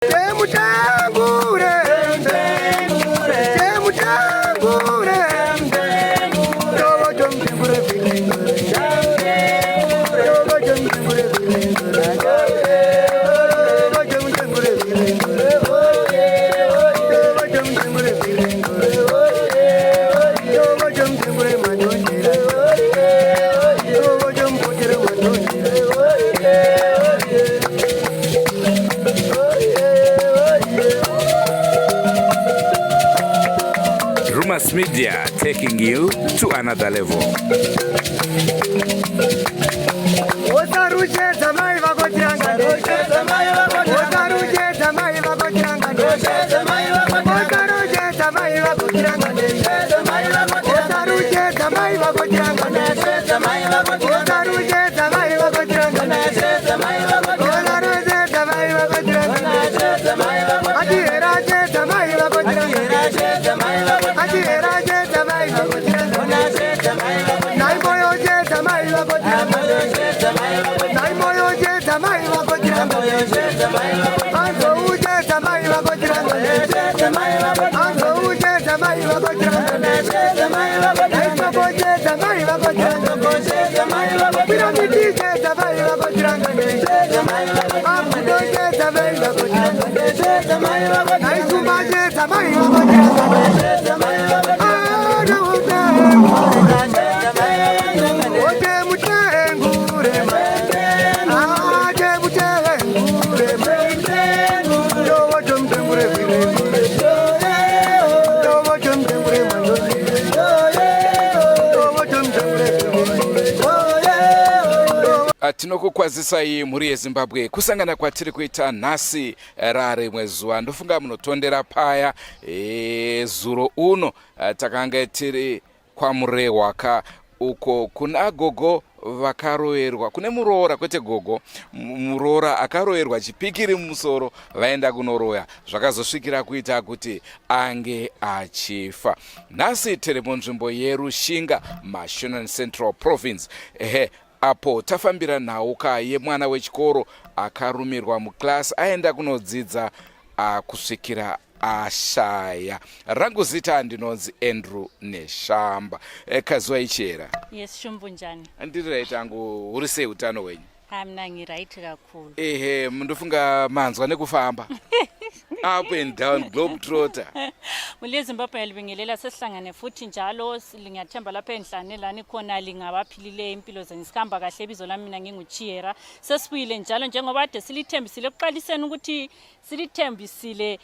Temutangure, temutangure, tovo tomutangure vilengure, tovo tomutangure vilengure, tovo tomutangure vilengure, tovo tomutangure vilengure, tovo tomutangure manondera, tovo tomupotera manondera. Drumas Media taking you to another level. Osaruchedza mai vako tiranga Osaruchedza mai vako tiranga Osaruchedza mai vako tiranga Osaruchedza mai vako tiranga Osaruchedza mai vako tiranga Osaruchedza mai vako tiranga Atihera mai vako tiranga Atihera mai vako tiranga Naimoyo chedza mai vako tiranga Naimoyo chedza mai vako tiranga Anzou chedza mai vako tiranga Anzou chedza mai vako tiranga Naisoko chedza mai vako tiranga Piramidi chedza mai vako tiranga Amudo chedza mai vako tiranga Naisumba chedza mai vako tiranga Ote mutengure Ate mutengure Tovo tomutengure virengure Tovo tomutengure mandozire Tovo tomutengure virengure Tinokukwazisai mhuri yeZimbabwe kusangana kwatiri kuita nhasi rarimwe zuva. Ndofunga munotondera paya zuro uno takanga tiri kwaMurehwa ka uko kuna gogo vakaroerwa kune muroora kwete gogo muroora akaroerwa chipikiri mumusoro vaenda kunoroya zvakazosvikira kuita kuti ange achifa. Nhasi tiri munzvimbo yeRushinga Mashonaland Central Province ehe apo tafambira nhauka yemwana wechikoro akarumirwa muclass aenda kunodzidza kusvikira ashaya. Rangu zita ndinonzi Andrew Neshamba. Kazuva ichera. Yes, Shumbu njani? Ndiri right angu, huri sei utano hwenyu? Ha, mina ngiright kakhulu. Ehe, ndofunga manzwa nekufamba. Up and down globe trotter. Mule Zimbabwe yalibingelela sesihlangane futhi njalo ngiyathemba lapha enhlane lani khona lingabaphilileyo impilo zenu sihamba kahle. Ibizo lami mina nginguChiera. Sesibuyile njalo njengoba kade silithembisile ekuqaliseni ukuthi silithembisile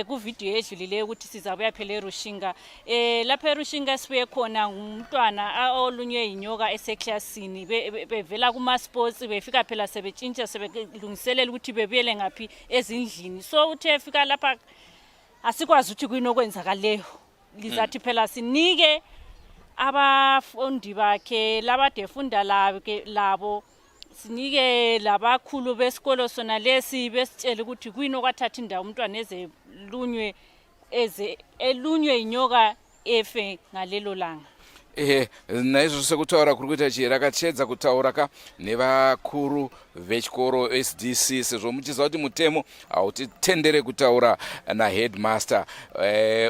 kuvidiyo edlulileyo ukuthi sizabuya phela eRushinga. Lapha eRushinga sibuye khona ngumntwana olunywe yinyoka eseklasini bevela kuma-sports befika phela sebetshintsha sebelungiselela ukuthi bebuyele ngaphi ezindlini. So uthe efika lapha asikwazi ukuthi kuyini okwenzakaleyo. Lizathi phela sinike abafundi bakhe labade funda labo sinike labakhulu besikolo sona lesi besitshele ukuthi kuyini okwathatha indawo umntwana eze lunywe eze elunywe inyoka efe ngalelo langa. Ehe, naizvozvo sekutaura kuri kuita Chihera kachiedza kutaura ka nevakuru vechikoro SDC sezvo muchiziva kuti mutemo hautitendere kutaura naheadmaster.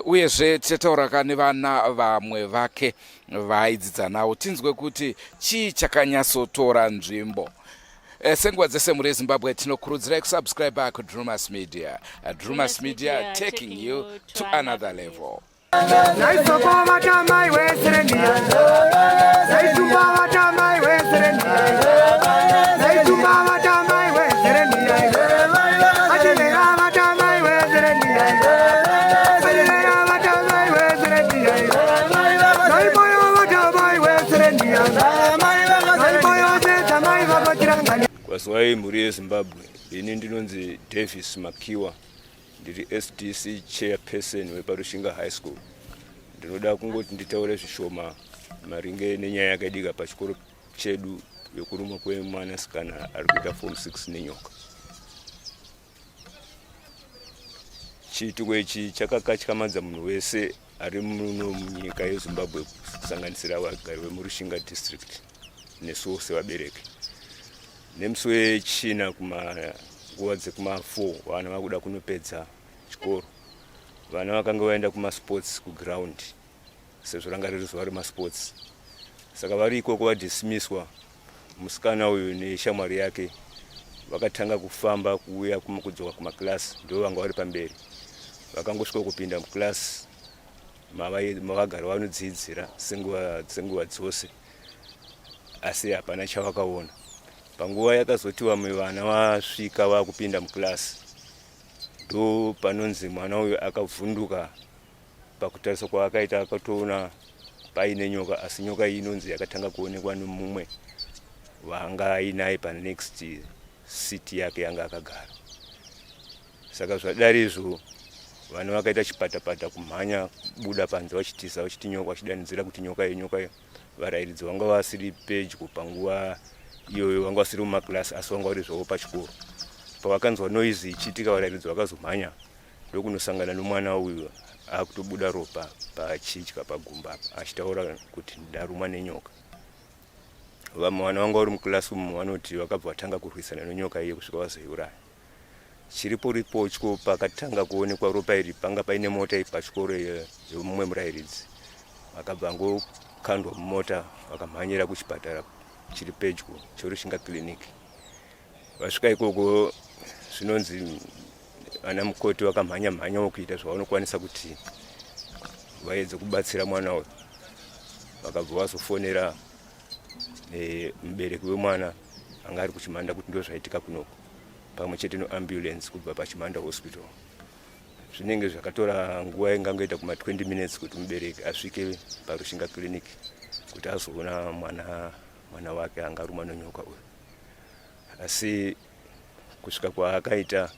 Uyezve tichataura ka nevana vamwe vake vaaidzidza navo tinzwe kuti chii chakanyatsotora nzvimbo. Senguva dzese mhuri yeZimbabwe tinokurudzirai kusubscribe kuDrumas Media. Drumas Media taking you to another level. Naisoko vatamai weserenia Naisumba vatamai weserenia Naisumba vatamai weserenia Achilera vatamai weserenia Achilera vatamai weserenia Naimoyo vatamai weserenia Naimoyo zetamai vakotirangani. Kwazwai mhuri yeZimbabwe, ini ndinonzi Davis Makiwa, ndiri SDC chairperson wepaRushinga High School. Ndinoda kungoti nditaure zvishoma maringe nenyaya yakaitika pachikoro chedu yekurumwa kwemwanasikana ari kuita form 6 nenyoka. Chiitiko ichi chakakatyamadza munhu wese ari muno munyika yeZimbabwe kusanganisira vagari vemuRushinga district nesuwo sevabereki. Nemusi wechina kuma Nguva dzekuma4 vana vakuda kunopedza chikoro. Vana vakanga vaenda kumasports kuground sezvo ranga riri zuva remasports. Saka vari ikoko vadismisswa, musikana uyu neshamwari yake vakatanga kufamba kuuya kudzoka kumaclass, ndo vanga vari pamberi. Vakangosvika kupinda muclass mavagara vanodzidzira senguva dzose, asi hapana chavakaona. Panguva yakazoti vamwe vana vasvika vakupinda muclass, ndo panonzi mwana uyu akavhunduka. Pakutarisa kwaakaita akatoona paine nyoka, asi nyoka iyi inonzi yakatanga kuonekwa nemumwe waanga ainaye panext seat yake yanga akagara. Saka zvadari izvo, vana vakaita chipatapata kumhanya kubuda panze vachitiza, vachiti nyoka, vachidanidzira kuti nyoka iyo, nyoka iyo. Varairidzi vanga vasiri pedyo panguva iyoyo, vanga vasiri mumakilasi, asi vanga vari zvavo pachikoro. Pavakanzwa noise ichiitika, varairidzi vakazomhanya ndokunosangana nomwana uyu akutobuda ropa pachidya pagumba apa, achitaura kuti ndarumwa nenyoka. Vamwe vana vanga vari mukilasi umu vanoti vakabva vatanga kurwisana nenyoka iye kusvika vazoiuraya. Chiripo ripotyo, pakatanga kuonekwa ropa iri, panga paine mota pachikoro yemumwe murairidzi. Vakabva angokandwa mumota, vakamhanyira kuchipatara chiri pedyo cheRushinga Clinic. Vasvika ikoko, zvinonzi vana mukoti vakamhanya mhanyawo kuita zvavanokwanisa kuti vaedze kubatsira mwana uyu. Vakabva vazofonera mubereki wemwana anga ari kuChimanda kuti ndo zvaitika kunoko, pamwe chete neambulance kubva paChimanda Hospital. Zvinenge zvakatora nguva ingangoita kuma 20 minutes kuti mubereki asvike paRushinga Clinic kuti azoona mwana wake angarumwa nenyoka uyu. Asi kusvika kwaakaita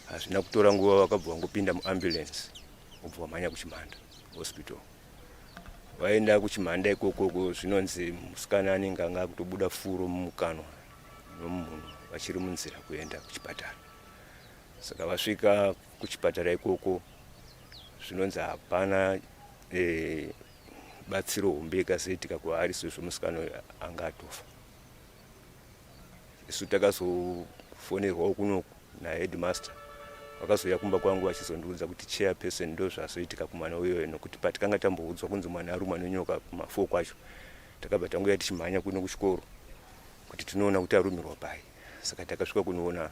hazvina kutora nguva, vakabva vangopinda muambulance, ubva wamhanya kuChimanda Hospital. Vaenda kuChimanda ikokoko, zvinonzi musikana anenge anga akutobuda furo mumukanwa nomumunhu vachiri munzira kuenda kuchipatara. Saka vasvika kuchipatara ikoko, zvinonzi hapana batsiro hombe ikazoitika kwaari sezvo musikana uyu anga atofa. Isu takazofonerwawo kunoku naheadmaster, vakazouya kumba kwangu vachizondiudza kuti chairperson, ndo zvazoitika kumwana uyoyo, nokuti patikanga tamboudzwa kunzi mwana arumwa nenyoka kuma4 kwacho, takabva tanguya tichimhanya kuno kuchikoro kuti tinoona kuti arumirwa pai. Saka takasvika kunoona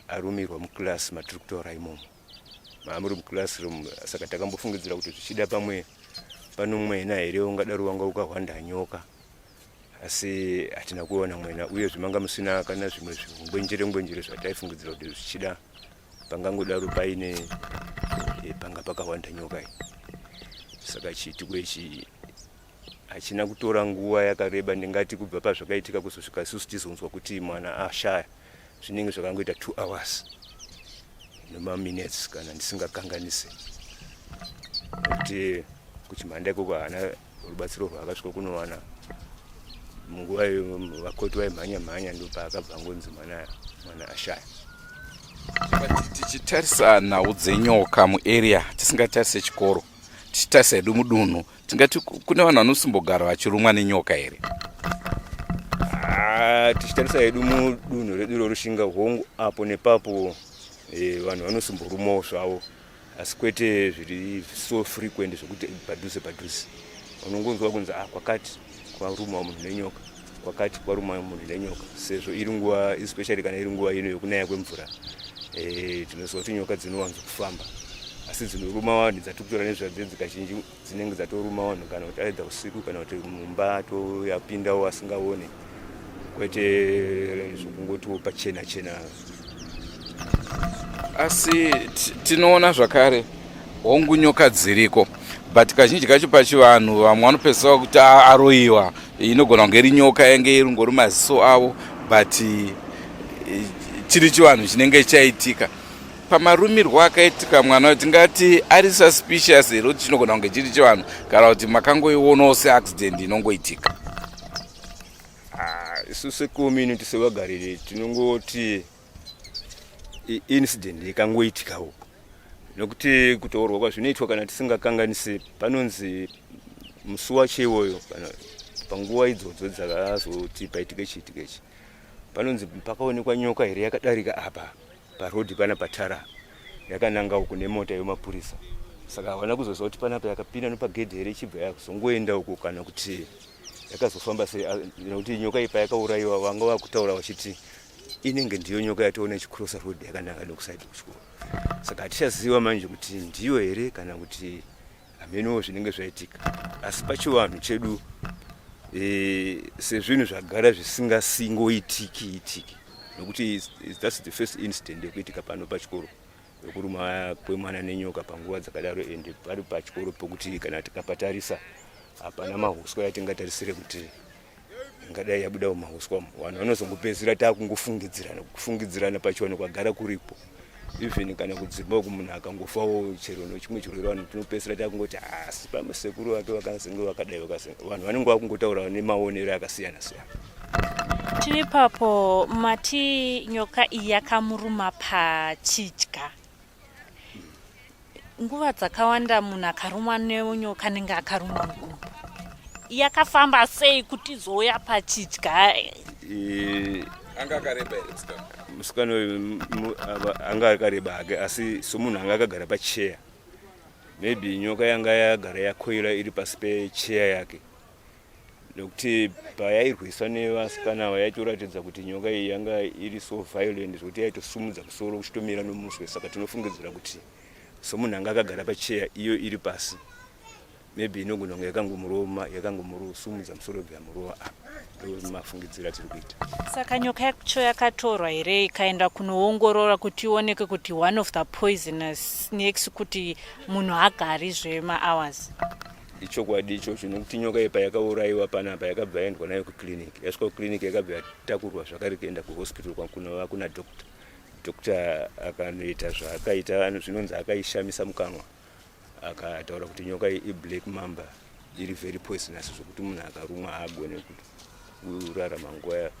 arumirwa muclass matiri kutaura imomo, maamuri muclassroom. Saka takambofungidzira kuti zvichida pamwe pano mwena here ungadaro wanga ukahwanda nyoka, asi hatina kuona mwena, uyezve manga musina kana zvimwe zvingwenjere ngwenjere zvataifungidzira kuti zvichida pangangodaro paine panga pakawanda nyoka iyi. Saka chiitiko ichi hachina kutora nguva yakareba. Ndingati kubva pazvakaitika kuzosvika isusu tizonzwa kuti mwana ashaya, zvinenge zvakangoita 2 hours nemaminutes kana ndisingakanganise, nekuti kuChimhanda ikoko haana rubatsiro rwaakasvika kunowana munguva iyo. Vakoti vaimhanya mhanya, ndopaakabva ngonzi mwana ashaya. Tichitarisa nhau dzenyoka muarea, tisingatarise chikoro, tichitarisa hedu mudunhu, tingati kune vanhu vanosimbogara vachirumwa nenyoka here? Ah, tichitarisa hedu mudunhu redu roRushinga, hongu, apo nepapo vanhu vanosimborumawo zvavo, asi kwete zviri so frequent zvekuti padhuze padhuze unongonzwa kunzi, ah, kwakati kwaruma munhu nenyoka, kwakati kwaruma munhu nenyoka, sezvo iri nguva, especially kana iri nguva ino yekunaya kwemvura, tinoziva kuti nyoka dzinowanzo kufamba, asi dzinoruma vanhu dzatiri kutora nezvadzedzi kazhinji dzinenge dzatoruma vanhu kana kuti aedza usiku kana kuti mumba toyapindawo asingaone, kwete zvokungotiwo pachena chena. Asi tinoona zvakare, hongu, nyoka dziriko, but kazhinji kacho pachivanhu vamwe vanopedzisa kuti aroyiwa. Inogona kunge iri nyoka yange iri ngori maziso avo, but chiri chivanhu chinenge chaitika. Pamarumirwo akaitika mwana, tingati ari suspicious here kuti chinogona kunge chiri chivanhu, kana kuti makangoionawo seaccident inongoitika? Ah, isu secommunity, sevagariri, tinongoti incident ikangoitikawo, nokuti kutaurwa kwazvinoitwa, kana tisingakanganisi, panonzi musi wacho iwoyo, kana panguva idzodzo dzakazoti paitike chiitiko ichi. Panonzi pakaonekwa nyoka here yakadarika apa parodhi pana patara yakananga uku nemota yemapurisa saka havana kuzoziva kuti panapa yakapinda nepagedhi here ichibva yakuzongoenda uku kana kuti yakazofamba sei nekuti nyoka iyi payakaurayiwa vanga vakutaura vachiti inenge ndiyo nyoka yatoona ichikrosa road yakananga nekusaidi kuchikoro saka hatichaziva manje kuti ndiyo here kana kuti hamenowo zvinenge zvaitika asi pachivanhu chedu e, sezvinhu zvagara zvisingasingoitiki itiki nokuti thats the first incident yekuitika pano pachikoro yekuruma kwemwana nenyoka panguva dzakadaro ende pari pachikoro pokuti kana tikapatarisa hapana mahuswa yatingatarisire kuti ingadai yabuda mumahuswa umu vanhu vanozongopedzisira takungofungidzirana kufungidzirana pachivanhu kwagara kuripo even kana kudzimba uku munhu akangofawo chero nechimwe chirwere vanhu tinopedzisira takungoti asi pamwe sekuru vake vakazenge vakadai vakazenge vanhu vanenge vakungotaura nemaonero akasiyana siyana tiri ipapo mati nyoka iyi yakamuruma pachidya nguva dzakawanda munhu akarumwa nenyoka anenge akarumwa mudumbu yakafamba sei kuti izouya pachidya anga akareba here musikana musikana uyu anga akareba hake asi somunhu anga akagara pacheya maybe nyoka yanga yagara yakoira iri pasi pecheya yake nekuti payairwiswa nevasikana ava yaitoratidza kuti nyoka iyi yanga iri so violent zvekuti yaitosumudza musoro uchitomira nomuswe saka tinofungidzira kuti somunhu anga akagara pacheya iyo iri pasi maybe inogona kunge yakangomuroma yakangomurosumudza musoro ibva yamurova apa ndomafungidzira atiri kuita saka nyoka yacho yakatorwa here ikaenda kunoongorora kuti ioneke kuti one of the poisonous snakes kuti munhu agari zvemahours Ichokwadi ichocho nokuti nyoka iyi payakaurayiwa panapa yakabva yaendwa nayo kuclinic. Yasvika kuclinic yakabva yatakurwa zvakare kuenda kuhospital kwakunova kuna doctor. Doctor akanoita zvaakaita zvinonzi akaishamisa mukanwa akataura kuti nyoka iyi iblack mamba iri very poisonous zvekuti munhu akarumwa haagone kurarama nguva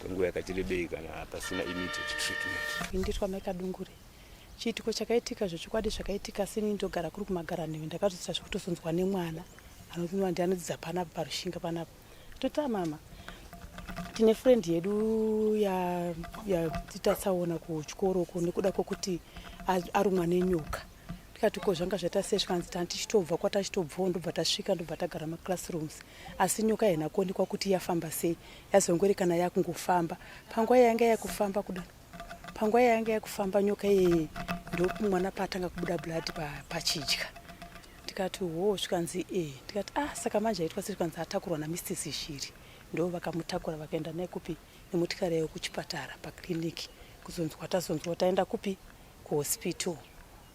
kwenguva yakati rebei kana pasina immediate treatment. Nditwa Mai Kadungure. Chiitiko chakaitika zvechokwadi zvakaitika asi inini ndogara kuri kumagaranhewe ndakatoita zvekutozonzwa nemwana anonwa ndi anodzidza panapa parushinga panapa toti amama ah, tine friend yedu yatita tsaona kuchikoro uko nekuda kwekuti arumwa nenyoka ndikati ko zvanga zvaita sei zvikanzi tanga tichitobva kwatachitobvawo ndobva tasvika ndobva tagara maclassrooms asi nyoka haina kuonekwa kuti yafamba sei yazongoerekana yakungofamba panguva yayanga yakufamba kudaro Panguva yayanga yakufamba nyoka iyeye ndokumwana paatanga kubuda blood pachidya ndikati hoo zvikanzi e ndikati ah saka manje aitwa sei zvikanzi atakurwa namr Zishiri ndo vakamutakura vakaenda naye kupi nemotikari yayo kuchipatara paclinic kuzonzwa tazonzwa taenda kupi kuhospital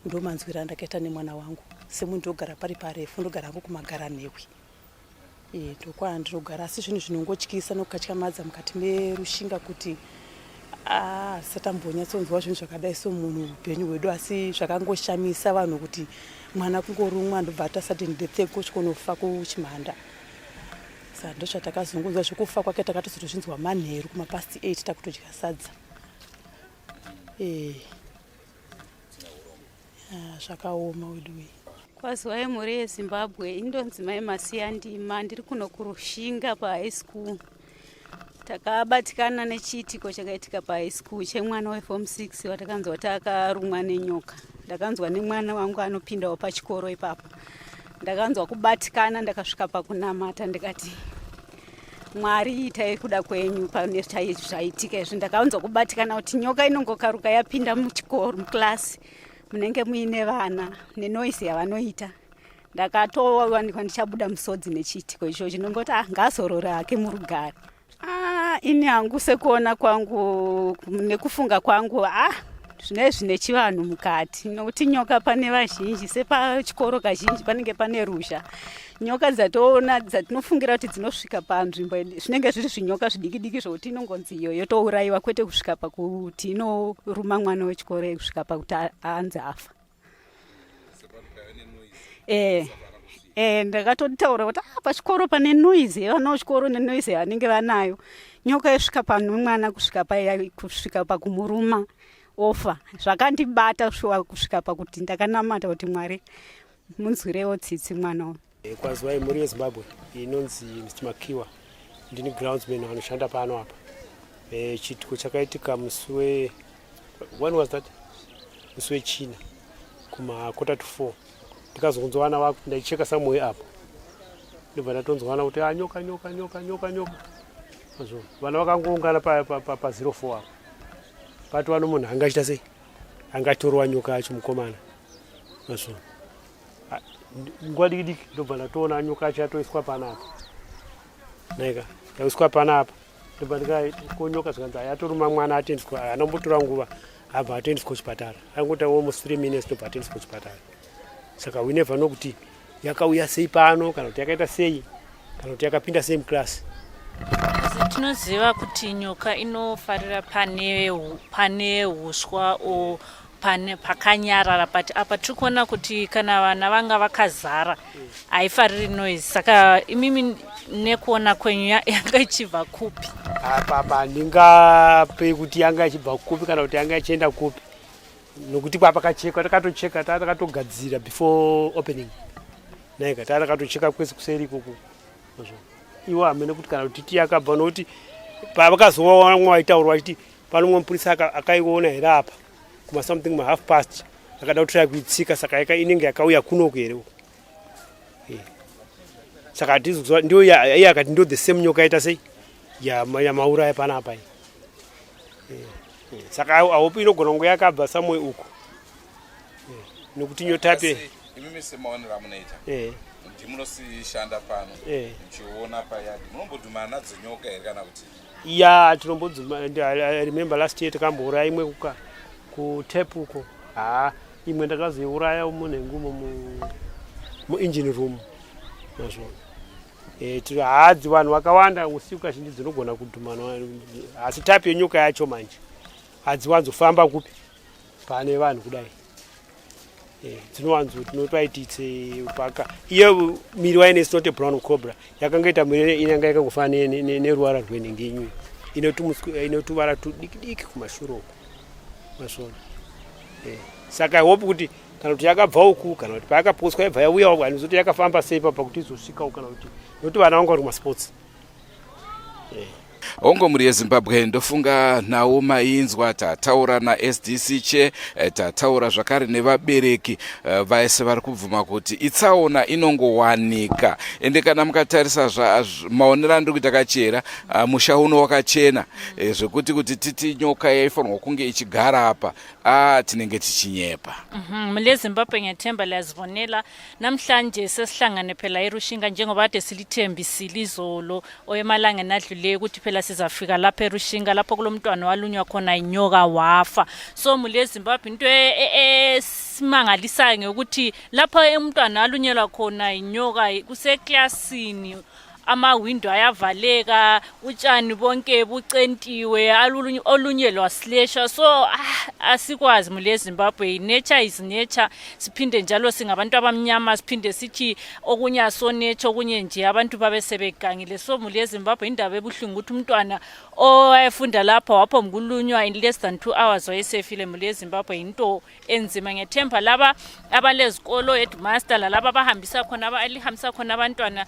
ndomanzwira andakaita nemwana wangu semunhu ndogara pari parefu ndogara hangu kumagaranhewi Eh, ndokwandinogara asi zvinhu zvinongotyisa nokukatyamadza mukati merushinga kuti ah, tisati tambonyatsonzwa zvinhu zvakadai so munhu upenyu hwedu asi zvakangoshamisa vanhu kuti mwana kungorumwa ndobva ata sudden death kusvikonofa kuchimhanda sa ndozvatakazongonzwa zvekufa kwake takatozotozvinzwa manheru kumapast 8 takutodya sadza eh. Ah, zvakaoma weduwe. Kwaziwai mhuri yeZimbabwe, indonzi mai Masiyandima, ndiri kuno kuRushinga pahigh school. Takabatikana nechiitiko chakaitika pahigh school chemwana weform 6 watakanzwa kuti akarumwa nenyoka. Ndakanzwa nemwana wangu anopindawo pachikoro ipapo. Ndakanzwa kubatikana ndakasvika pakunamata ndikati Mwari itai kuda kwenyu pane zvaitika izvi. Ndakaunzwa kubatikana kuti nyoka inongokaruka yapinda muchikoro muklasi munenge muine vana nenoise yavanoita. Ndakatowanikwa ndichabuda musodzi nechiitiko ichochi ndongoti ah, ngaazorore hake murugare. Ah, ini hangu sekuona kwangu nekufunga kwangu ah, zvinee zvine chivanhu mukati nokuti nyoka pane vazhinji sepachikoro kazhinji panenge pane ruzha nyoka dzatoona dzatinofungira kuti dzinosvika panzvimbo zvinenge zviri zvinyoka zvidiki diki zvokuti inongonzi iyo yotourayiwa kwete kusvika pakuti inoruma mwana wechikoro kusvika pakuti anzi afa eh, eh, ndakatotaura kuti ah, pachikoro pane noise vana vechikoro nenoise yavanenge vanayo nyoka yosvika pane mwana kusvika paya kusvika pakumuruma ofa zvakandibata shuwa kusvika pakuti ndakanamata kuti mwari munzwirewo tsitsi mwana uyu eh, kwaziwai mhuri yezimbabwe inonzi mr makiwa ndini groundsman vanoshanda pano apa Eh, chiitiko chakaitika musi we when was that musi wechina kuma quarter to four ndikazonzwa vana vakuti ndaicheka somewhere apo ndobva ndatonzwa vana kuti ah, nyoka nyoka nyoka nyoka nyoka azvo vana vakangoungana pa, pa, pa, pa 04 apo patova nomunhu anga achiita sei anga achitorova nyoka yacho mukomana azvo ah, nguva diki diki ndobva ndatoona nyoka yacho yatoiswa panapa naika yaiswa panapa ndobva ndikakonyoka zvikanzi ayatoruma mwana atoendeswa haana kumbotora nguva abva atoendeswa kuchipatara angoita almost three minutes ndobva atoendeswa kuchipatara saka we never know kuti yakauya sei pano kana kuti yakaita sei kana kuti yakapinda sei muclass tinoziva kuti nyoka inofarira pane pane uswa o pane pakanyarara but apa tiri kuona kuti kana vana vanga vakazara haifariri noise saka imimi nekuona kwenyu yanga ichibva kupi apa apa handingape kuti yanga ichibva kupi kana kuti yanga ichienda kupi nokuti kwapakachekwa takatocheka taa takatogadzira before opening naika taa takatocheka kwese kuseri ikoko iwo hamene kuti kana kuti ti yakabva nokuti pavakazoona vaitaurwa vachiti pano mumwe mupurisa akaiona here apa kuma something ma half past akada kutraya kuitsika saka yaka inenge yakauya kunoku here uku eh. saka hatizi kuziva ndio iye akati ndio the same nyoka yaita sei yamauraya panapa iyi eh, eh. saka ahope inogona kunge yakabva samwe uku nokuti nyotape imimi semaonero amunoita ndimunosishanda pano muchiona payadi munombodhumana nadzo nyoka here kana kuti Ya tinombodzuma I remember last year takambouraya imwe kuka kutap uko haa imwe ndakazoiuraya munhengu umo mu engine room nazvo eh, hadzi vanhu vakawanda usiku kazhinji dzinogona kudhumana asi type yenyoka yacho manje hadziwanzofamba kupi pane vanhu kudai eh, dzinowanzo tinotoaititse paka iyo miri waine is not a brown cobra yakanga ita miri inanga yakangofanana neruvara rwenhingi inyuyo ine tuvara tudikidiki kumashure uku masvona eh, saka i hope kuti kana kuti yakabva uku kana kuti payakaposwa yabva yauya uku handizoti yakafamba sei papa kuti izosvika uku kana kuti nokuti vana vanga vari kumasports eh. Hongo mhuri yeZimbabwe ndofunga nhau mainzwa tataura naSDC che eh, tataura zvakare nevabereki eh, vaese vari kubvuma kuti itsaona inongowanika ende kana mukatarisa maonero andiri kuita kachera ah, musha uno wakachena eh, zvekuti kuti titi nyoka yaifanirwa kunge ichigara apa ah, tinenge tichinyepa mhm, mule zimbabwe ngiyathemba liyazibonela Namhlanje sesihlangane phela eRushinga njengoba kade silithembisile izolo oyemalangeni adluleyo ukuthi phela sizafika lapha eRushinga lapho kulomntwana walunywa khona inyoka wafa. So muli eZimbabwe into e, e, esimangalisayo ngeyokuthi lapho umntwana alunyelwa khona inyoka kuseklasini amawindow ayavaleka utshani bonke bucentiwe olunye lwasilesha so ah, asikwazi mule ezimbabwe nature is nature siphinde njalo singabantu abamnyama siphinde sithi okunye aso nature okunye nje abantu babe sebegangile so mule ezimbabwe indaba ebuhlungu ukuthi umntwana owayefunda lapha wapho mkulunywa in less than two hours wayesefile mule ezimbabwe yinto enzima ngethemba laba abalezikolo headmaster lalaba abahambisa khona alihambisa khona abantwana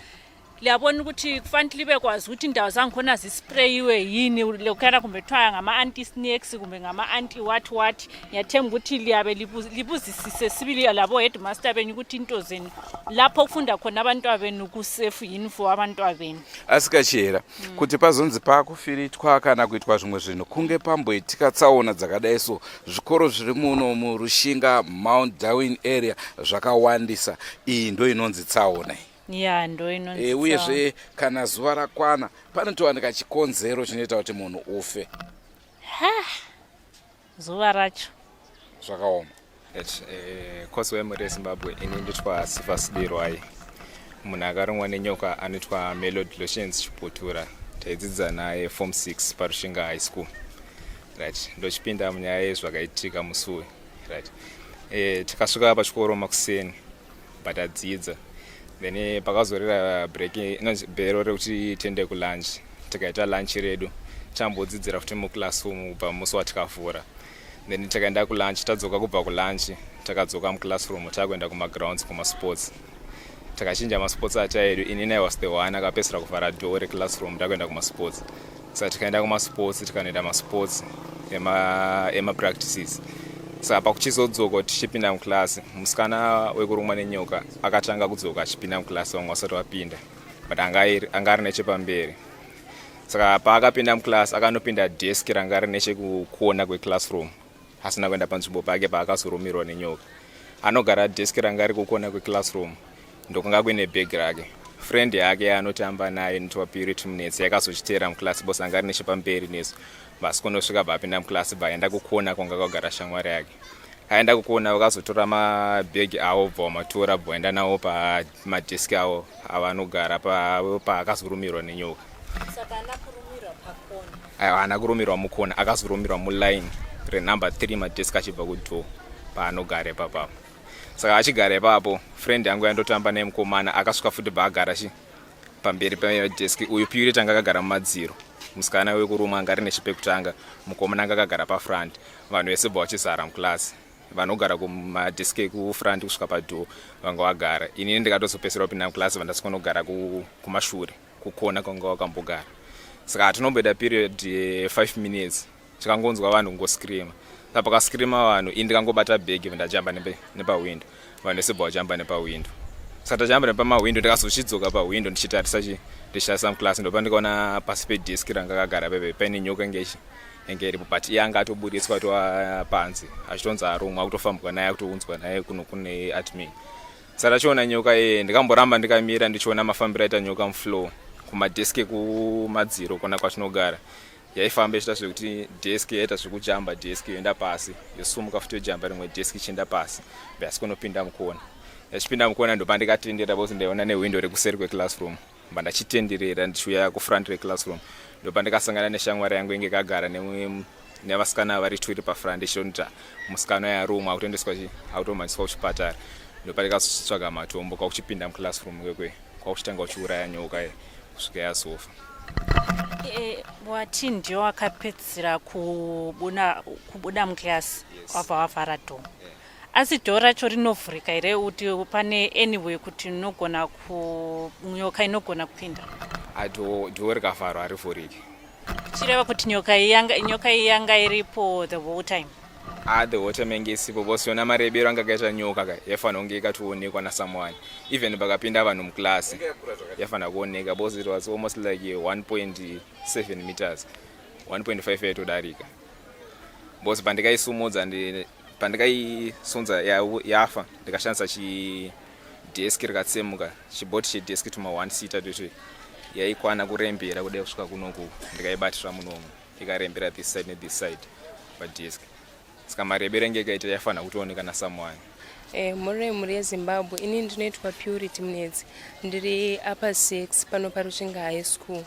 liyabona ukuthi kufanele libe kwazi ukuthi indawo zangikhona zisprayiwe yini lokhuyana kumbe kuthiwa ngama-anti snakes kumbe ngama-anti what what ngiyathemba ukuthi liyabe libuzisise sibili labo headmaster benyu ukuthi into zenu lapho kufunda khona abantwa benu kusefu yini for abantwa benu asikachera mm. kuti pazonzi pakufiritwa kana kuitwa zvimwe zvinhu kunge pamboitika tsaona dzakadai so zvikoro zviri muno murushinga mount darwin area zvakawandisa iyi ndo inonzi tsaona iyi ya ndo inonzi e, uyezve kana zuva rakwana panotowanika chikonzero chinoita kuti munhu ufe ha zuva racho zvakaoma eh, kosi wemhuri yezimbabwe ini nditwa sifas dirwai munhu akarumwa nenyoka anoitwa melody lotions chiputura taidzidza naye form 6 parushinga high school right ndochipinda munyaya yezvakaitika musi uyu right e, takasvika pachikoro makuseni but adzidza then eh, pakazorira break inonzi bhero rekuti tiende kulunch tikaita lunch redu tambodzidzira futi muclass umu kubva musi watikavhura then takaenda kulunch tadzoka kubva kulunch takadzoka muclassroom takuenda kumagrounds kumasports takachinja masports acha edu inini i was the one akapedzisira kuvhara door reclassroom takuenda kumasports Saka tikaenda kumasports, tikanoita masports emapractices. Saka pakuchizodzoka tichipinda muclass, musikana wekurumwa nenyoka akatanga kudzoka achipinda muclass, vamwe vasati vapinda, but anga ari nechepamberi. Saka paakapinda muclass, akanopinda desk ranga riri nechekukona kweclassroom, asina kuenda panzvimbo pake paakazorumirwa nenyoka. Anogara desk ranga riri kukona kweclassroom, ndokunga kuine bhegi rake. Friend yake yaanotamba nayo inoitwa Purity Munetsi yakazochiteera muclass, boss anga ari nechepamberi nesu. Vasikonosvika bvaapinda muclass, bvaenda kukona kwanga kwagara shamwari yake. Aenda kukona, vakazotora mabhegi avo, bva vamatora, bva vaenda nawo pamadeski avo avanogara paakazorumirwa nenyoka. Saka haana kurumirwa pakona? Aiwa, haana kurumirwa mukona, akazorumirwa muline renumber 3, madeski achibva kudoor paanogara ipapapo. Saka achigara ipapo, friend yangu yandotamba nemukomana akasvika futi, bva agara chi pamberi pedeski. Uyu Purity anga akagara mumadziro, musikana wekurumwa anga ari nechepekutanga, mukomana anga akagara pafront. Vanhu vese bva vachizara muclass, vanogara kumadeski ekufront kusvika padoor vanga vagara. Inini ndikatozopedzisira kupinda muclass, vandasikonogara kumashure kukona kwanga wakambogara. Saka hatinomboita period ye5 minutes, tikangonzwa vanhu kungoscreama. Saka pakascreama vanhu, ini ndikangobata bhegi, ndajamba nepahwindo. Vanhu vese bva vajamba nepahwindo. Saka tajamba nepamahwindo, ndikazochidzoka pahwindo ndichitarisa chi ndichitarisa muclass, ndopa ndikaona pasi pedeski ranga kagara pepe paine nyoka ngechi yange iripo, but iye anga atoburitswa atova panze, achitonzi arumwa, akutofambwa naye, akutounzwa naye kuno kune admin. Saka tachiona nyoka iye, ndikamboramba ndikamira ndichiona mafambiro aita nyoka mufloor kumadeski ekumadziro kona kwatinogara. Yaifamba ichiita zvekuti desk yaita zvekujamba desk yoenda pasi, yosumuka futi, yojamba rimwe desk ichienda pasi, basi kunopinda mukona. Yachipinda mukona, ndopandikatendera because ndaiona nehwindo rekuseri kweclassroom. Mba ndachitenderera ndichiuya kufront reclassroom, ndopandikasangana neshamwari yangu inge kagara nevasikana vari twiri pafront, ichitonita musikana yarumwa, akutoendeswa chi akutomhanyiswa kuchipatara. Ndopandikazotsvaga matombo, kwakuchipinda muclassroom kwekwe, kwakuchitanga kuchiuraya nyoka iyi kusvika yazofa. Wati ndiyo wakapedzisira kubuda muclass? Yes. Wabva wavhara door, asi door racho rinovhurika here, kuti pane anyway kuti inogona ku nyoka inogona kupinda? Door rikavharwa harivhuriki. Zvichireva kuti nyoka iyi yanga iripo the whole time? Ah, the whole time yange isipo, because yona marebero anga akaita nyoka ka, yaifanira kunge ikatoonekwa nasomeone. Even pakapinda vanhu muclass yafanira kuoneka, because it was almost like 1.7 meters, 1.5 yaitodarika, because pandikaisumudza, pandikaisunza yafa, ndikashandisa chidesk rikatsemuka, chiboti chedesk tuma 1 seater twetwe, yaikwana kurembera kudai kusvika kunoku. Ndikaibatira munomu, ikarembera this side nethis side padesk. Saka marebero enge ikaita, yafanira kutooneka nasomeone. Mhuri yeZimbabwe, ini ndinoitwa Purity Munetsi, ndiri upper 6 pano paRushinga High School.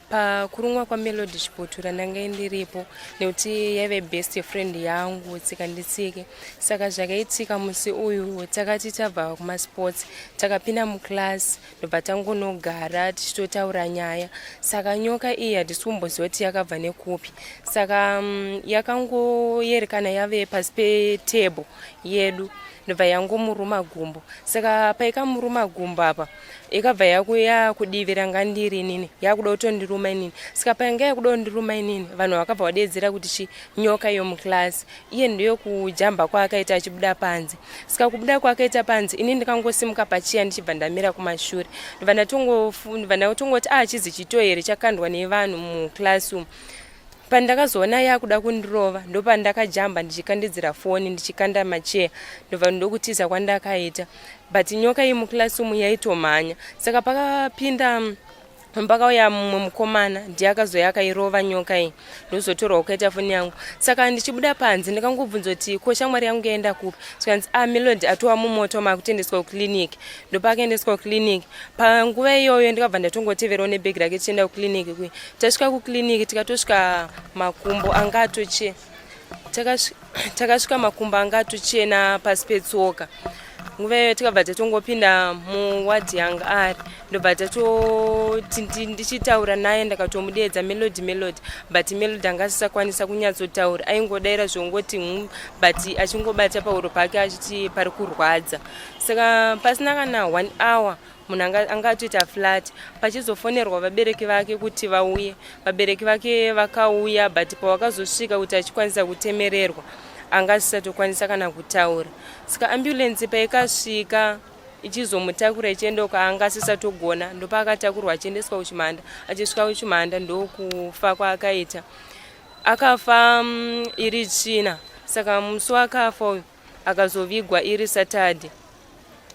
Pakurumwa kwaMelody Chiputura ndanga ndiripo nekuti yaive best friend yangu, tsika nditsike. Saka zvakaitika musi uyu, takati tabva kumasports, takapinda muclass, ndobva tangonogara tichitotaura nyaya. Saka nyoka iyi hatisi kumboziva kuti yakabva nekupi. Saka yakangoyerekana yave pasi petable yedu, ndobva yangomuruma gumbo. Saka paikamuruma gumbo apa, ikabva yakuya kudivi ranga ndiri inini, yakuda kutondiruma inini. Saka painga yakuda kundiruma inini, vanhu vakabva vadedzera kuti chi nyoka iyo muclass. Iye ndiyo kujamba kwaakaita achibuda panze. Saka kubuda kwaakaita panze, ini ndikangosimuka pachiya, ndichibva ndamira kumashure, ndobva ndatongoti, a chizi chito here chakandwa nevanhu muclass umu? Pandakazoona yakuda kundirova, ndopandakajamba ndichikandidzira foni, ndichikanda macheya, ndobva ndokutiza kwandakaita. But nyoka iyi muclass umu yaitomhanya. Saka pakapinda, pakauya mumwe mukomana, ndiye akazoya akairova nyoka iyi, ndozotorwa kukaita foni yangu. Saka ndichibuda panze, ndikangobvunza kuti, ko shamwari yangu yaenda kupi? Zvikanzi, a Melody atova mumota makutoendeswa kuclinic. Ndopaakaendeswa kuclinic. Panguva iyoyo ndikabva ndatongoteverawo nebhegi rake tichienda kuclinic. Kui tasvika kuclinic, tikatosvika makumbo anga atoche takasvika makumbo anga atochena pasi petsoka. Nguva iyoyo tikabva tatongopinda muwadhi yanga ari, ndobva tatoti ndichitaura naye, ndakatomudeedza Melody, Melody, but Melody anga asisakwanisa kunyatsotaura, aingodaira zvongoti hu, but achingobata pahuro pake achiti pari kurwadza. Saka pasina kana one hour munhu anga atoita flat. Pachizofonerwa vabereki vake kuti vauye, vabereki vake vakauya, but pavakazosvika kuti achikwanisa kutemererwa, anga asisatokwanisa kana kutaura. Saka ambulance paikasvika ichizomutakura ichienda uko, anga asisatogona, ndopaakatakurwa achiendeswa kuChimhanda. Achisvika kuChimhanda ndokufa kwaakaita. Akafa iri China. Saka musi wakafa uyu akazovigwa iri Saturday.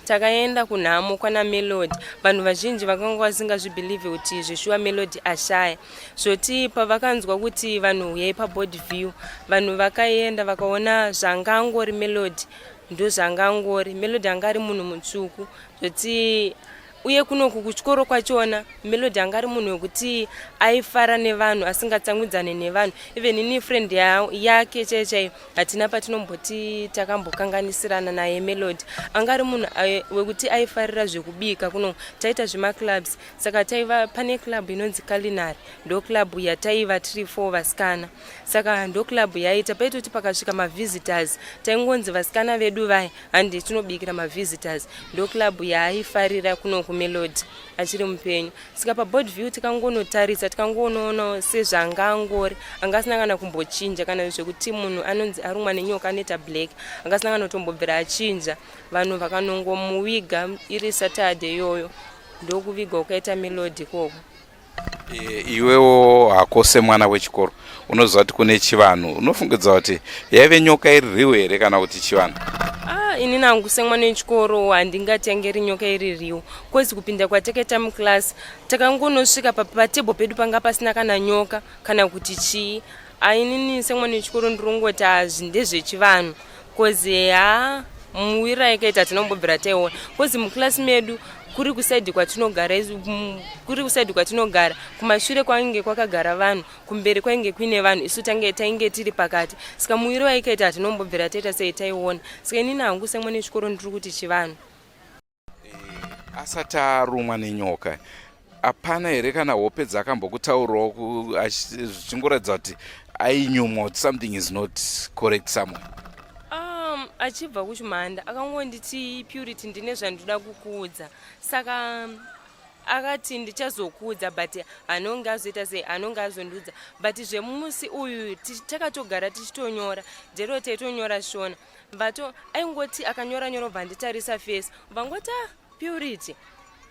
Takaenda kunhamo kwana Melody. Vanhu vazhinji vakanga vasingazvibhilivhi kuti zveshuwa Melody ashaya. Zvoti pavakanzwa kuti vanhu huyai pabody view, vanhu vakaenda vakaona zvanga angori Melody, ndozvanga angori Melody. Anga ari munhu mutsvuku zvoti, uye kunoku kuchikoro kwachona Melody anga ari munhu wekuti aifara nevanhu, asingatsamwidzane nevanhu. Even ini friend yake chaiyo chaiyo, hatina patinomboti takambokanganisirana naye. Melody anga ari munhu wekuti aifarira zvekubika. Kuno taita zvemaclubs, saka taiva pane club inonzi Culinary, ndo club yataiva tiri four vasikana. Saka ndo club yaita paitoti pakasvika mavisitors, taingonzi vasikana vedu vaya handi tinobikira mavisitors. Ndo club yaaifarira kuno kuMelody achiri mupenyu. Saka paboard view tikangonotarisa, tikangonoona sezvanga angori, anga asina kana kumbochinja, kana zvekuti munhu anonzi arumwa nenyoka anoita black, anga asina kana kutombobvira achinja. Vanhu vakanongomuviga iri Saturday iyoyo, ndokuvigwa kukaita Melody ikoko. Iwewo hako semwana wechikoro unoziva kuti kune chivanhu, unofungidza kuti yaive nyoka iri real here kana kuti chivanhu? Ah, ini nangu semwana wechikoro handingatengeri nyoka iri real, cause kupinda kwatakaita muclass, takangonosvika patable pedu panga pasina kana nyoka kana kuti chii. Ainini semwana wechikoro ndirongoti hazvi ndezvechivanhu, cause ha, muwira yakaita tinombobvira taiona, cause muclass medu kuri kuside kwatinogara, kuri kuside kwatinogara kumashure kwainge kwakagara vanhu, kumberi kwainge kuine vanhu, isu tange tainge tiri pakati. Saka muwiri waikaita hatinombobvira taita sei taiona. Saka inini hangu semwana wechikoro ndiri kuti chivanhu. Asati arumwa nenyoka, hapana here kana hope dzakambokutaurawo zvichingoratidza kuti ainyumwa kuti something is not correct somewhere? Achibva kuChimhanda akangonditi, "Purity, ndine zvandoda kukuudza." Saka akati ndichazokuudza, but anonge azoita sei, anonge azondiudza. But zvemusi uyu takatogara tichitonyora jero, taitonyora Shona vato. Aingoti akanyora nyora, ubva anditarisa face, ubva ngoti, "Ah, Purity,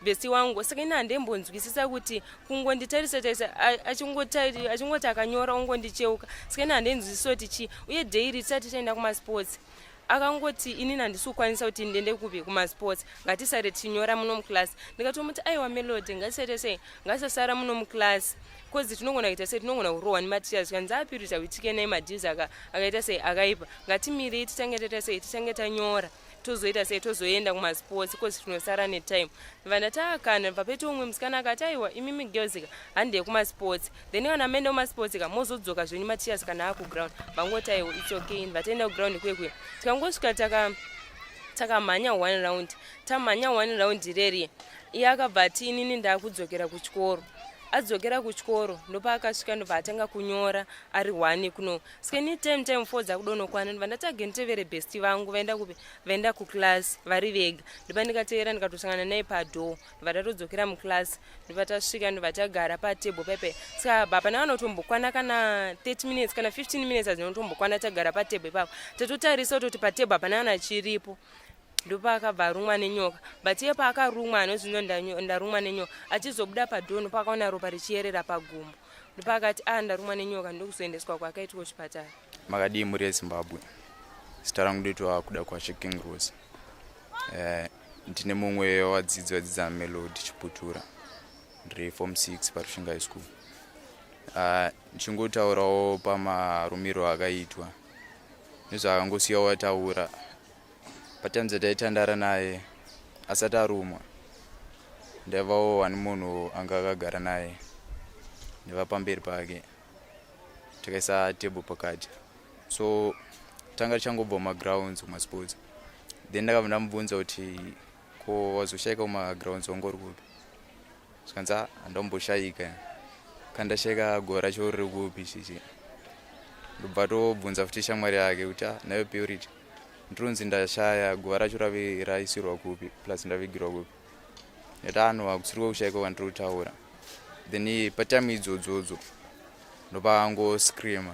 bestie wangu." Saka ini handembonzwisisa kuti kungonditarisa tarisa, achingoti akanyora ongondicheuka. Saka ini handenzwisisa kuti chii. Uye daily tisati taenda kumasports akangoti, "Inini handisi kukwanisa kuti ndiende kupi kumasports, ngatisare tichinyora muno muclass." Ndikatomuti, "Aiwa Melody, ngatisaite sei, ngatisasara muno muclass, cause tinogona kuita sei, tinogona kurohwa nemateachers." Kanzi, "Apurity, awitike nai madeals akaita sei akaipa, ngatimirei titange taita sei, titange tanyora, tozoita sei, tozoenda kumasports, cause tinosara netime." Vandati akana papeto umwe musikana akati, "Aiwa imimi girls ka, handei kumasports, then kana maenda kumasports ka mozodzoka zvenyu mateachers kana akuground." Vangoti, "Aiwa, it's okay." Vataenda kuground kwekwe, tikangosvika takamhanya one round. Tamhanya one round reri, iye akabva ati, "Inini ndaakudzokera kuchikoro." Adzokera kuchikoro ndopaakasvika, ndobva atanga kunyora ari one kuno. Saka ini time 4 dzakudonokwana, ndobva ndati age nditevere bestie vangu vaenda kupi, vaenda kuclass vari vega. Ndopa ndikatevera, ndikatosangana naye padoor, ndobva tatodzokera muclass. Ndobva tasvika, ndobva tagara patable paipai. Saka hapana kanotombokwana kana 30 minutes kana 15 minutes, hazinotombokwana tagara patable ipapo, tatotarisa kutoti patable hapana kana chiripo. Ndopaakabva arumwa nenyoka. But iye paakarumwa anozvino ndarumwa nenyoka, achizobuda padoor ndopaakaona ropa richiyerera pagumbo, ndopaakati, "A, ndarumwa nenyoka." Ndokuzoendeswa kwaakaitwa kuchipatara. Makadii mhuri yeZimbabwe? Zita rangu ndoitwa Kuda Kwashe King Rose. Ndine mumwe wevadzidzi vadzidza Melody Chiputura, ndiri form 6 paRushinga High School. Ndichingotaurawo pamarumiro akaitwa nezvaakangosiya wataura, patime dzataitandara naye asati arumwa, ndaivawo wani munhu anga akagara naye, ndaiva pamberi pake, takaisa table pakati. So tanga tichangobva mumagrounds kumasports. Then ndakabva ndamubvunza kuti ko wazoshaika kumagrounds wanga uri kupi? Zvikanzi ah handomboshayika kana ndashaika guva racho riri kupi chichi. Ndobva tobvunza futi shamwari yake kuti ah nayo Purity ndinonzi ndashaya guva racho rave raisirwa kupi plus ndavigirwa kupi. Ndati ah no hakusiri kwekushaika kwandiri kutaura. Then patime idzodzodzo ndopaangoscreamer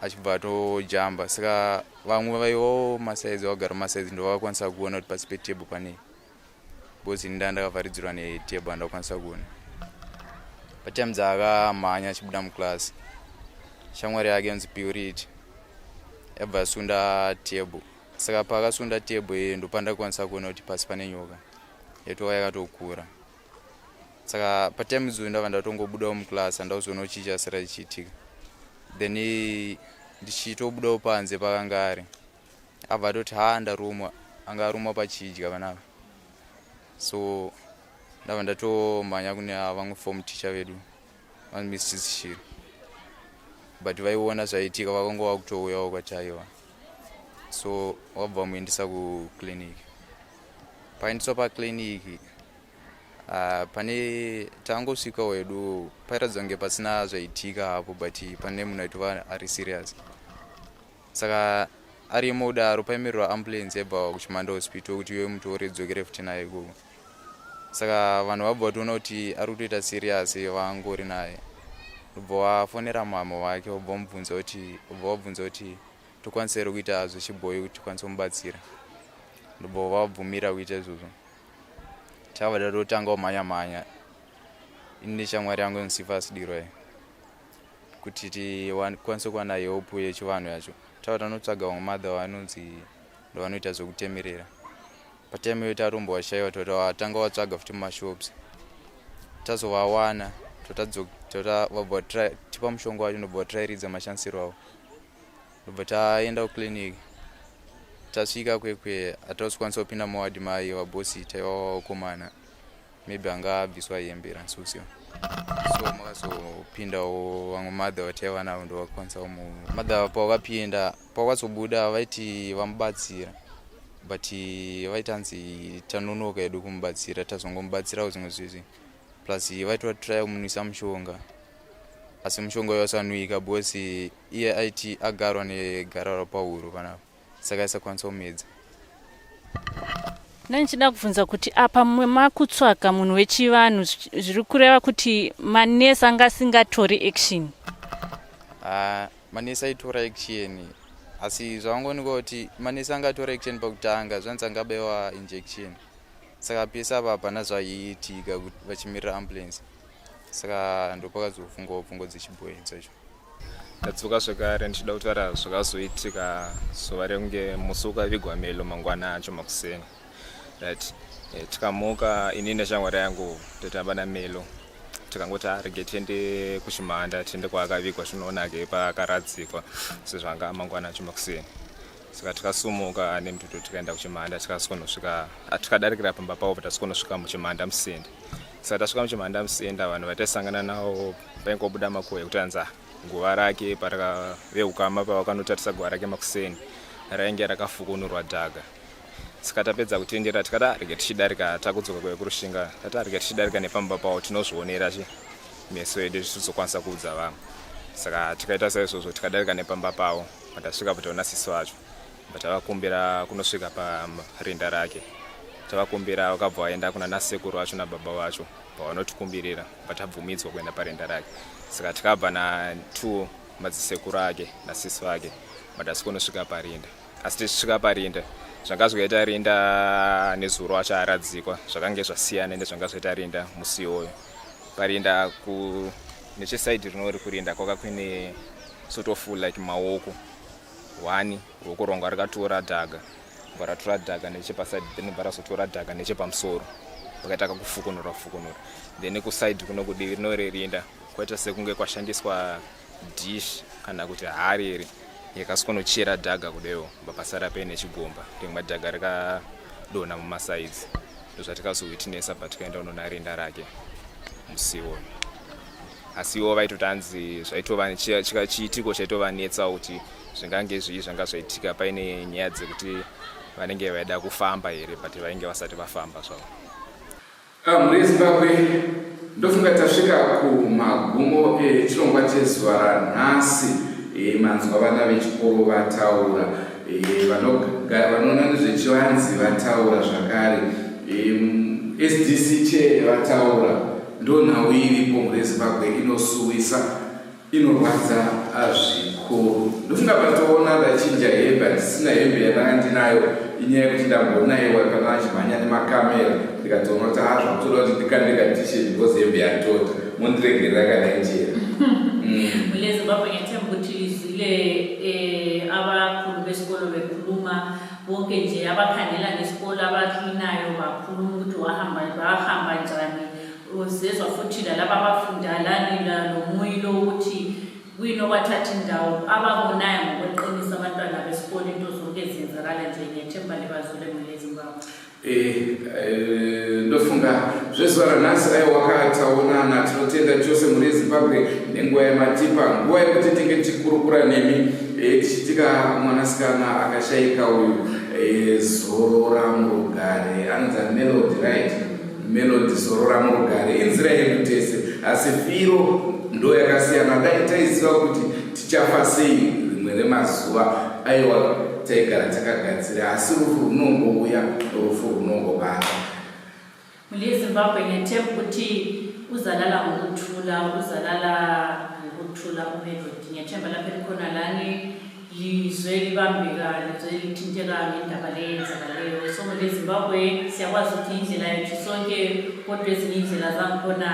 achibva atojamba saka vamwe vaivawo masaizi vagara masaizi ndovakwanisa kuona kuti pasi petable pane because ini ndandakavharidzirwa netable andakwanisa kuona patime dzaakamhanya achibuda muclass shamwari yake yonzi Purity yabva yasunda table saka paakasunda table iye ndopandakwanisa kuona kuti pasi pane nyoka yatova yakatokura saka patime idzodzo ndabva ndatongobudawo muclass handauzoona chii chasara chichiitika then ndichitobudawo panze pakanga ari abva atoti ha ndarumwa anga arumwa pachidya panapa so ndabva ndatomhanya kune vamwe form teacher vedu vanzi Mrs Shiri but vaiona zvaitika vakanga vakutouyawo kwataiva so wabva vamuendesa kuclinic. Paendeswa paclinic pane tangosvika wedu pairatidza kunge pasina zvaitika hapo but pane munhu aitova ari serious saka arimo kudaro paimirirwa ambulance yaibva kuChimanda Hospital kuti iwe mutore dzokere futi naye ikoko. Saka vanhu vabva vatoona kuti ari kutoita serious vangori naye ndobva vafonera mama wake vobva vamubvunza kuti vobva vabvunza kuti tokwanisa here kuita zvechibhoyi kuti tikwanise kumubatsira ndobva vabvumira kuita izvozvo. Takabva tatotanga kumhanya mhanya ini neshamwari yangu inonzi Dirwa kuti tikwanise kuwana help yechivanhu yacho. Takabva tanotsvaga vamwe mother vanonzi ndovanoita zvekutemerera. Patime iyoyo tatombovashaiwa totanga watsvaga futi mumashops tazovawana vabva tipa mushonga wacho ndobva vatirairidza mashandisiro avo ndobva taenda kuclinic tasvika kwekwe hatausikwanisa kupinda muwadhi maiva bosi taiva vakomana maybe anga abviswa hembe ransusiwa so makazopindawo vamwe mother vataiva navo ndovakwanisa mu mother pavakapinda pavakazobuda vaiti vamubatsira but vaitanzi tanonoka hedu kumubatsira tazongomubatsirawo zvimwe zvezvi plus vaiti vatraya kumunwisa mushonga asi mushonga uyo wasanwika because iye aiti agarwa negararwa pahuro panapa saka aisakwanisa kumedza. Ndandichida kubvunza kuti apa makutsvaga munhu wechivanhu zviri kureva kuti manesi anga asingatori action? Manesi aitora action asi zvavangoonekwa kuti manesi anga atora action pakutanga zvanzi angabaiwa injection saka pese apa hapana zvaiitika vachimirira ambulance saka ndopakazofungwawo pfungwa dzechibhoyi dzacho. Ndadzoka zvekare ndichida kutaura zvakazoitika zuva rekunge musi ukavigwa Melo mangwana acho makuseni. Right. E, tikamuka ini neshamwari yangu totamba naMelo tikangoti ah, rege tiende kuchimhanda tiende kwaakavigwa tinoonake paakaradzikwa sezvo anga mangwana acho makuseni. Saka tikasumuka nemututu tikaenda kuchimhanda tikasikonosvika ah, tikadarikira pamba pavo tasikonosvika muchimhanda musende. Saka tasvika muchimhanda musenda vanhu vataisangana navo paingobuda makuhwa ekuti anzi ah, guva rake veukama pavakanotarisa guva rake makuseni rainge rakafukunurwa dhaga. Saka tapedza kutendera tikati ah, rege tichidarika takudzoka kuya kuRushinga tati ah, rege tichidarika nepamba pavo tinozvionera chi meso edu tizokwanisa kuudza vamwe. Saka tikaita saizvozvo tikadarika nepamba pavo patasvika pataona sisi vacho tavakumbira kunosvika parinda rake tavakumbira vakabva vaenda kuna nasekuru vacho nababa vacho pavanotikumbirira patabvumidzwa kuenda parinda rake saka tikabva na2 madzisekuru ake nasisi vake but asi kunosvika parinda asi tichisvika parinda zvanga zvikaita rinda nezuro acho aradzikwa zvakange zvasiyana nezvanga zvaita rinda musi iwoyo parinda ku nechesaidi rinori kurinda kwaka kuine sort of like maoko one ruoko rwanga rakatora dhaga bva ratora dhaga nechepaside then bva razotora dhaga nechepamusoro pakaita kakufukunura fukunura then kuside kuno kudivi rinorerinda kwaita sekunge kwashandiswa dish kana kuti hari iri yakasikonochera dhaga kudewo bva pasara paine chigomba rimwe dhaga rikadonha mumasaizi ndozvatikazowitnessa patikaenda unoona rinda rake musi iwoyo asi ivo vaitoti hanzi zvaitova chiitiko chaitovanetsawo kuti zvingange zvii zvanga zvaitika paine nyaya dzekuti. vanenge vaida kufamba here but vainge vasati vafamba zvavo. Ah, mhuri yeZimbabwe ndofunga tasvika kumagumo echirongwa chezuva ranhasi. E, manzwa vana vechikoro vataura, e, vanoona nezvechivanzi vataura zvakare, e, SDC chair vataura. Ndonhau iripo mhuri yeZimbabwe inosuwisa. Inorwadza zvikuru. Ndofunga patoona ndachinja hembe handisina hembe yandanga ndinayo inyaya yekuti ndambonaiwa kana vachimhanya nemakamera ndikatoona kuti haa zvakutoda kuti ndikande katishet because hembe yatota mondiregerera kana ichera. Mule Zimbabwe ngiyathemba ukuthi lizwile eh, abakhulu besikolo bekhuluma bonke nje abakhangela ngesikolo abaklinayo bakhuluma ukuthi wahamba bahamba njani Uzezwa futhi lalaba abafunda lani lomuyi lo ukuthi kuyini okwathatha indawo ababonayo ngokweqiniso abantwana besikolo into zonke ziyenzakala nje ngiyethemba libazule mwele Zimbabwe. Eh, eh, ndofunga zvezuva ranhasi aiwa taonana tinotenda chose mhuri yezimbabwe nenguva yamatipa nguva yekuti tinge tichikurukura nemi eh, tichitika mwanasikana akashaika uyu eh, zorora murugare anonzi melody right Melody zorora murugare inzira yedu tese asi firo ndo yakasiyana dai taiziva kuti tichafa sei rimwe remazuva aiwa taigara takagadzira asi rufu runongouya rufu runongobata. Mhuri yeZimbabwe ngiyathemba ukuthi uzalala ngokuthula uzalala ngokuthula uMelody ngiyathemba lapho elikhona lani Lizwe libambeka, lizwe lithinteka ngendaba le eyenzakaleyo. So le Zimbabwe siyakwazi ukuthi indlela yethu sonke kodwa ezinye indlela zangikhona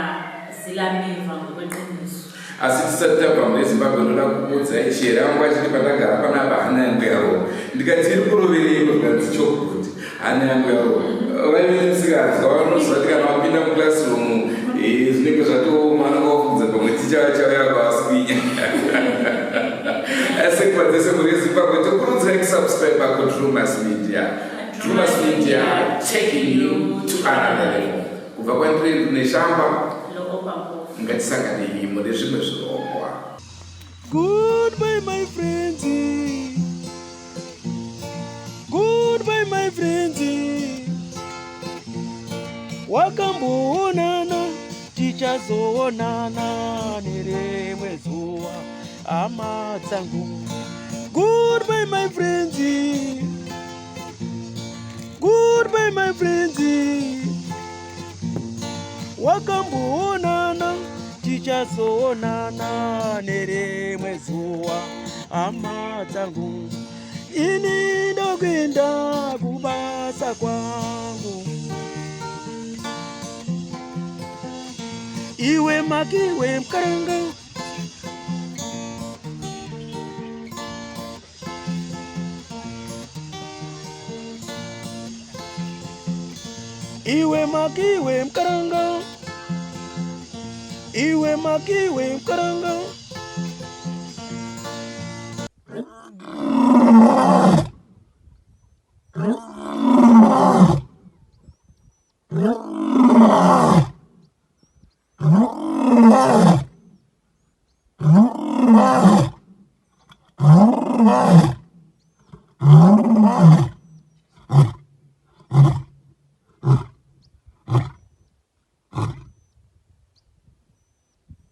zilamiva ngokweqiniso. Asi tisati tabva mune Zimbabwe ndoda kukuudzai chiyera vangu vachiti pandagara panapa hana yangu yarova. Ndikati iri kurovereiko zvikanzi chokuti hana yangu yarova. Vaive nemusikanzwa vanoziva kuti kana vapinda muclassroom eh, zvinenge zvatooma anenge wafudza pamwe ticha vachauya kwavaswinya. Asi nguva dzese mhuri yeZimbabwe tokurudzirai kusubscribe kuDrumas Media. Drumas Media taking you to another level. Kubva kwandiri Neshamba ngatisanganei mune zvimwe zvirongwa. Goodbye my friends. Goodbye my friends. Wakamboonana tichazoonana nerimwe zuva hama dzangu. Goodbye my friends. Goodbye my friends. Wakamboonana tichazoonana nerimwe zuva hama dzangu. Ini ndokuenda kubasa kwangu. Iwe makiwe mkaranga Iwe makiwe mkaranga Iwe makiwe mkaranga